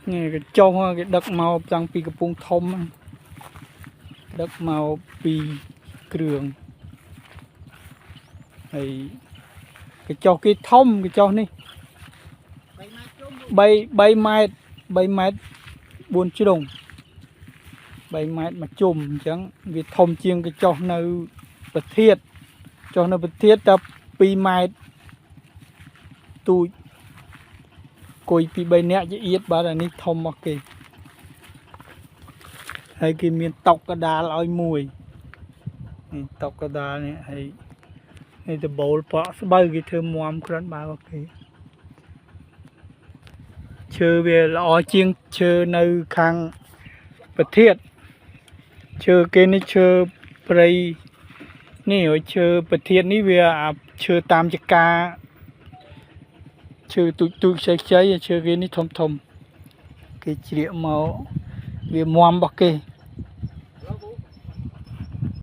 នេះកញ្ចុះគេដឹកមកតាំងពីកំពង់ធំហ្នឹងដឹកមកពីគ្រឿងហើយកញ្ចុះគេធំកញ្ចុះនេះ 3ម៉ែត្រជុំ 3 3ម៉ែត្រ3ម៉ែត្រ4ជ្រុង3ម៉ែត្រមួយជុំអញ្ចឹងវាធំជាងកញ្ចុះនៅប្រធាតចុះនៅប្រធាតតែ2ម៉ែត្រទូចគុយពី3នាក់ជាអៀតបាទអានេះធំមកគេហើយគេមានតុកកដាលឲ្យមួយនេះតុកកដាលនេះហើយនេះដបូលប៉ក់ស្បូវគេធ្វើមមគ្រាន់បើរបស់គេ ឈើវាល្អជាងឈើនៅខាងប្រធាតឈើគេនេះឈើព្រៃនេះហើយឈើប្រធាតនេះវាអាឈើតាមចកាឈើទូចទូចខ្ចីខ្ចីឈើគេនេះធំធំគេជ្រៀកមកវាមមរបស់គេ